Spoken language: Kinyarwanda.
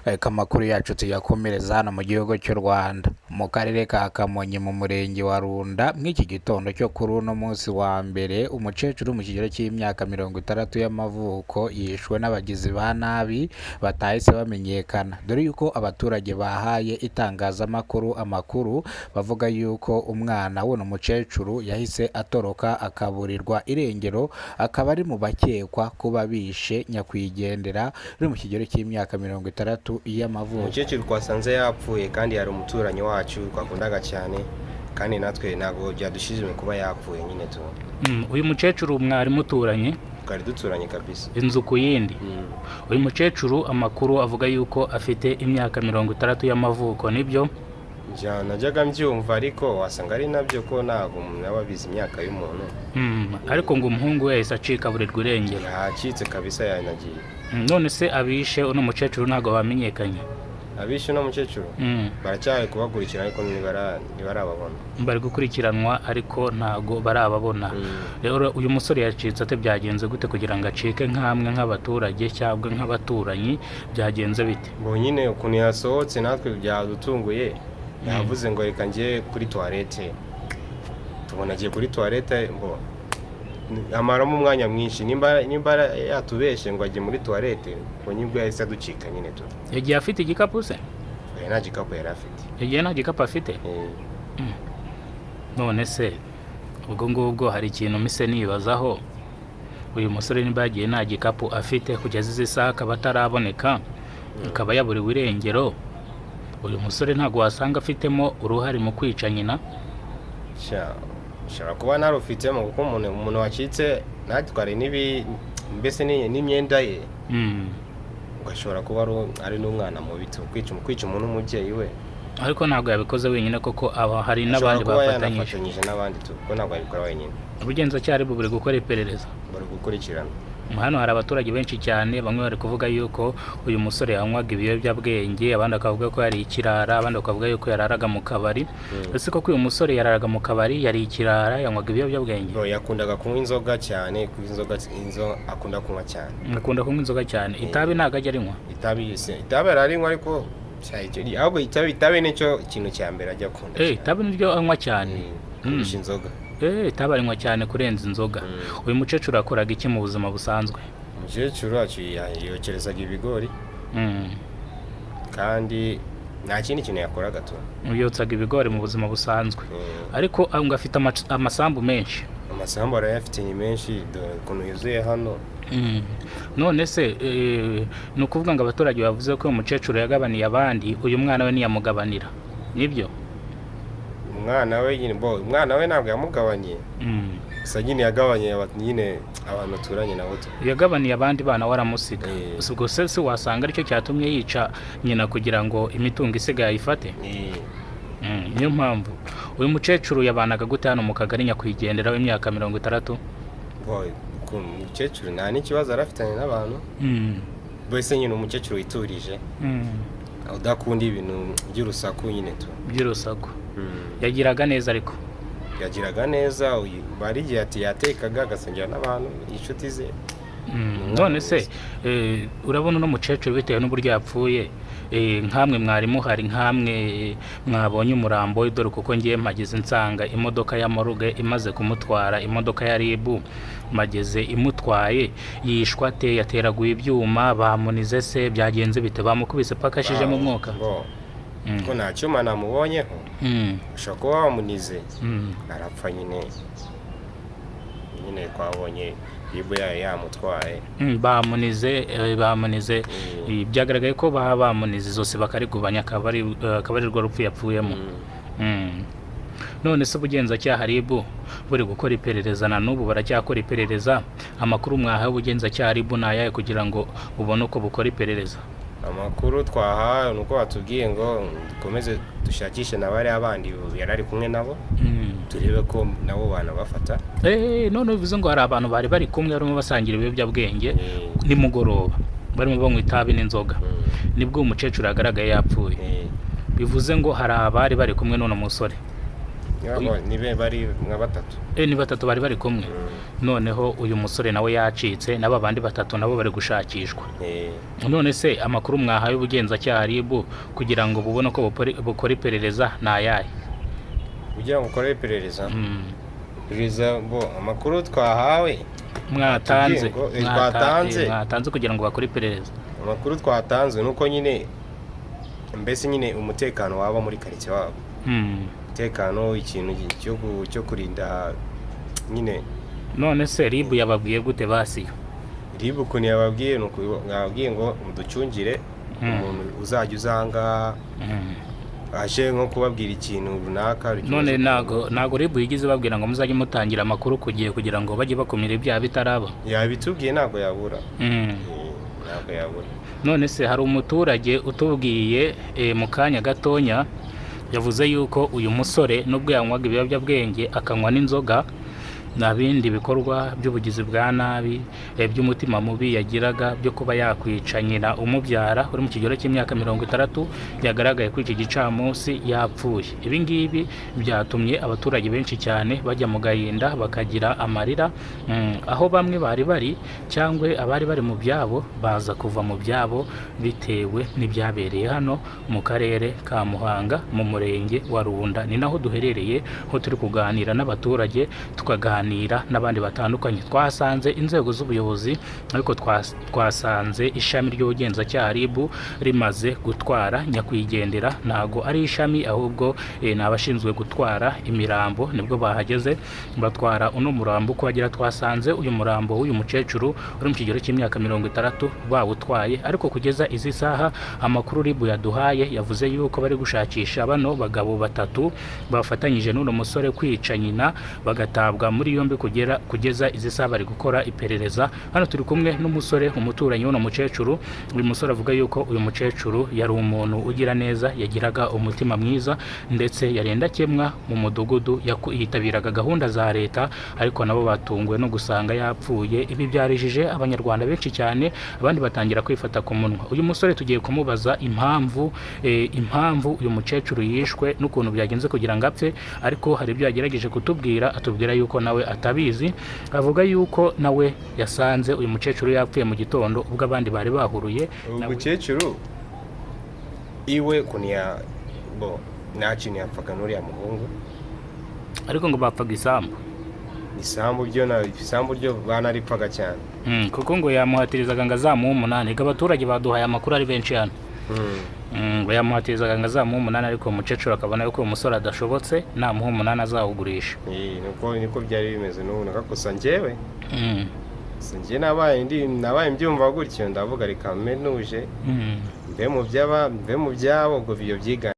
Reka amakuru yacu tuyakomereza hano mu gihugu cy'u Rwanda, mu karere ka Kamonyi mu murenge wa Runda. Mw'iki gitondo cyo kuri uno munsi wa mbere, umukecuru mu kigero cy'imyaka 60 y'amavuko yishwe n'abagizi ba nabi batahise bamenyekana, dore yuko abaturage bahaye itangazamakuru amakuru bavuga yuko umwana w'uno mukecuru yahise atoroka akaburirwa irengero, akaba ari mu bakekwa kuba bishe nyakwigendera uri mu kigero cy'imyaka 60 y'amavuko. Umukecuru twasanze yapfuye kandi yari umuturanyi wacu twakundaga cyane, kandi natwe ntabwo byadushijwe kuba yapfuye nyine tu. Uyu mukecuru mwari muturanye? Twari duturanye kabisa. Inzu ku yindi. Uyu mukecuru amakuru avuga yuko afite imyaka 60 y'amavuko, nibyo? Njya najyaga mbyumva, ariko wasanga ari nabyo ko ntabwo umuntu aba abizi imyaka y'umuntu. Ariko ngo umuhungu we yahise acika aburirwa irengero. Yacitse kabisa, yanagiye. None se abishe uno mukecuru ntabwo bamenyekanye? Abishe uno mukecuru baracyari kubakurikira, ariko ntibarababona. Bari gukurikiranwa ariko ntabwo barababona. Rero uyu musore yacitse ate? Byagenze gute kugira ngo acike? Nk'amwe nk'abaturage cyangwa nk'abaturanyi, byagenze bite? Ngo nyine ukuntu yasohotse natwe byadutunguye. Yavuze ngo reka njye kuri toilette, tubona agiye kuri toilette ngo amaramo umwanya mwinshi. Nimba yatubeshye ngo ajye muri toilette, ngo nibwo yahise aducika nyine tu. Yagiye afite igikapu se? Oya, nta gikapu yari afite. Yagiye nta gikapu afite? Eh. None se ubwo ngubwo hari ikintu mise nibazaho: uyu musore niba yagiye nta gikapu afite, kugeza izi saha akaba ataraboneka, akaba yaburiwe irengero, uyu musore ntabwo wasanga afitemo uruhare mu kwica nyina? Sha, ushobora kuba ntarufitemo, kuko umuntu wacitse ntatware n'ibi mbese n'imyenda ye, ugashobora kuba ari n'umwana mubi tu, kwica umuntu w'umubyeyi we. Ariko ntabwo yabikoze wenyine koko, aba hari n'abandi Ashobora kuba bafatanyije. Yanafatanyije n'abandi tu, kuko ntabwo yabikora wenyine. Ubugenzacyaha buri gukora iperereza. Bari gukurikirana. Hano hari abaturage benshi cyane. Bamwe bari kuvuga yuko uyu musore yanywaga ibiyobyabwenge, abandi bakavuga ko yari ikirara, abandi bakavuga yuko yararaga mu kabari. Ese koko uyu musore yararaga mu kabari, yari ikirara, yanywaga ibiyobyabwenge? Bro, yakundaga kunywa inzoga cyane, kunywa inzoga, akunda kunywa cyane. Akunda kunywa inzoga cyane. Itabi ntabwo ajya arinywa? Itabi se, itabi ararinywa, ariko ahubwo itabi nicyo kintu cya mbere ajya akunda cyane. Itabi niryo anywa cyane? Kurusha inzoga. Itabi arinywa cyane kurenza inzoga. Uyu mukecuru yakoraga iki mu buzima busanzwe? Umukecuru wacu yokerezaga ibigori kandi nta kindi kintu yakoraga tu. Yotsaga ibigori mu buzima busanzwe. Ariko ngo afite amasambu menshi. Amasambu arayafite, ni menshi, dore ukuntu yuzuye hano. None se ni ukuvuga ngo abaturage bavuze ko uyu mukecuru yagabaniye abandi, uyu mwana we ntiyamugabanira, nibyo? Umwana we nyine, bo umwana we ntabwo yamugabaniye. Gusa nyine yagabanye nyine abantu turanye nabo tu. Yagabaniye abandi bana, waramusiga. Eh. Ubwo se wasanga aricyo cyatumye yica nyina, kugira ngo imitungo isigaye ayifate? Eh. Niyo mpamvu. Uyu mukecuru yabanaga gute hano mu kagari, nyakwigendera w'imyaka 60? Bo ukuntu umukecuru nta n'ikibazo yari afitanye n'abantu. Mbese nyine umukecuru witurije, udakunda ibintu by'urusaku nyine tu. By'urusaku. Yagiraga neza ariko? Yagiraga neza. Bari igihe ati yatekaga agasangira n'abantu, inshuti ze. None se urabona uno mukecuru, bitewe n'uburyo yapfuye, nkamwe mwari muhari, nkamwe mwabonye umurambo we, dore kuko ngiye mpageze nsanga imodoka ya morgue imaze kumutwara, imodoka ya RIB mageze imutwaye, yishwa ate? Yateraguye ibyuma, bamunize se, byagenze bite? Bamukubise paka ashizemo umwuka? Bo ko nta cyuma namubonyeho. Ushobora kuba wamunize, arapfa nyine. Nyine twabonye RIB yayo yamutwaye. Bamunize, bamunize. Byagaragaye ko baba bamunize izosi bakarigubanya, akaba ari rwo rupfu yapfuyemo. None se ubugenzacyaha RIB buri gukora iperereza, na n'ubu baracyakora iperereza, amakuru mwahawe ubugenzacyaha RIB ni ayahe kugira ngo bubone uko bukora iperereza? Amakuru twahawe ni uko batubwiye ngo dukomeze dushakishe na bariya bandi yari ari kumwe nabo, turebe ko nabo banabafata. None bivuze ngo hari abantu bari bari kumwe barimo basangira ibiyobyabwenge nimugoroba, barimo banywa itabi n'inzoga, nibwo uwo mukecuru yagaragaye yapfuye? Bivuze ngo hari abari bari kumwe n'uno musore. Nibe bari nka batatu. Ni batatu bari bari kumwe. Noneho uyu musore nawe yacitse, n'aba bandi batatu nabo bari gushakishwa. None se amakuru mwahaye ubugenzacyaha RIB kugira ngo bubone uko bukora iperereza ni ayahe? Kugira ngo ukore iperereza, iperereza bo amakuru twahawe Mwatanze. Tubwiye ngo, twatanze. Mwatanze kugira ngo bakore iperereza. Amakuru twatanze ni uko nyine mbese nyine umutekano waba muri karitsiye wabo, umutekano, ikintu cyo kurinda nyine. None se RIB yababwiye gute basiyo? RIB ukuntu yababwiye ni uku, yababwiye ngo muducungire umuntu uzajya uzanga aje nko kubabwira ikintu runaka. None ntago RIB yigeze babwira ngo muzajye mutangira amakuru ku gihe kugira ngo bajye bakumira ibyaha bitaraba? Yabitubwiye, ntabwo yabura. Ntabwo yabura. None se hari umuturage utubwiye mu kanya gatonya, yavuze yuko uyu musore nubwo yanywaga ibiyobyabwenge akanywa n'inzoga nta bindi bikorwa by'ubugizi bwa nabi by'umutima mubi yagiraga byo kuba yakwica nyina umubyara uri mu kigero cy'imyaka 60 yagaragaye kuri iki gicamunsi yapfuye. Ibi ngibi byatumye abaturage benshi cyane bajya mu gahinda bakagira amarira, aho bamwe bari bari cyangwa abari bari mu byabo baza kuva mu byabo bitewe n'ibyabereye hano mu karere ka Muhanga mu murenge wa Runda. Ni naho duherereye, aho turi kuganira n'abaturage, tukaganira n'abandi batandukanye. Twasanze inzego z'ubuyobozi, ariko twasanze ishami ry'ubugenzacyaha RIB rimaze gutwara nyakwigendera. Ntago ari ishami ahubwo ni abashinzwe gutwara imirambo, nibwo bahageze batwara uno murambo. Uko wagira twasanze uyu murambo w'uyu mukecuru uri mu kigero cy'imyaka 60 bawutwaye, ariko kugeza izi saha amakuru RIB yaduhaye yavuze yuko bari gushakisha bano bagabo batatu bafatanyije n'uno musore kwica nyina, bagatabwa muri yombi. Kugeza izi saha bari gukora iperereza. Hano turi kumwe n'umusore, umuturanyi w'uno mukecuru. Uyu musore avuga yuko uyu mukecuru yari umuntu ugira neza, yagiraga umutima mwiza, ndetse yari indakemwa mu mudugudu, yitabiraga gahunda za leta, ariko nabo batunguwe no gusanga yapfuye. Ibi byarijije abanyarwanda benshi cyane, abandi batangira kwifata ku munwa. Uyu musore tugiye kumubaza impamvu uyu mukecuru yishwe n'ukuntu byagenze kugira ngo apfe, ariko hari ibyo yagerageje kutubwira, atubwira yuko nawe atabizi. Avuga yuko nawe yasanze uyu mukecuru yapfuye mu gitondo ubwo abandi bari bahuruye. Uyu mukecuru iwe ukuntu ya bo nta kintu yapfaga n'uriya muhungu. Ariko ngo bapfaga isambu. Isambu byo na isambu ryo banaripfaga cyane. Kuko ngo yamuhatirizaga ngo azamuhe umunani. Ega abaturage baduhaye amakuru ari benshi hano. Ngo yamuhatirizaga ngo azamuhe umunani, ariko umukecuru akabona yuko uwo musore adashobotse, namuha umunani azawugurisha. Niko byari bimeze n'ubu nakakosa njyewe. Gusa njye nabaye mbyumva gutyo, ndavuga reka mbe ntuje, mbe mu byaba mbe mu byabo ngo ibyo byiganje.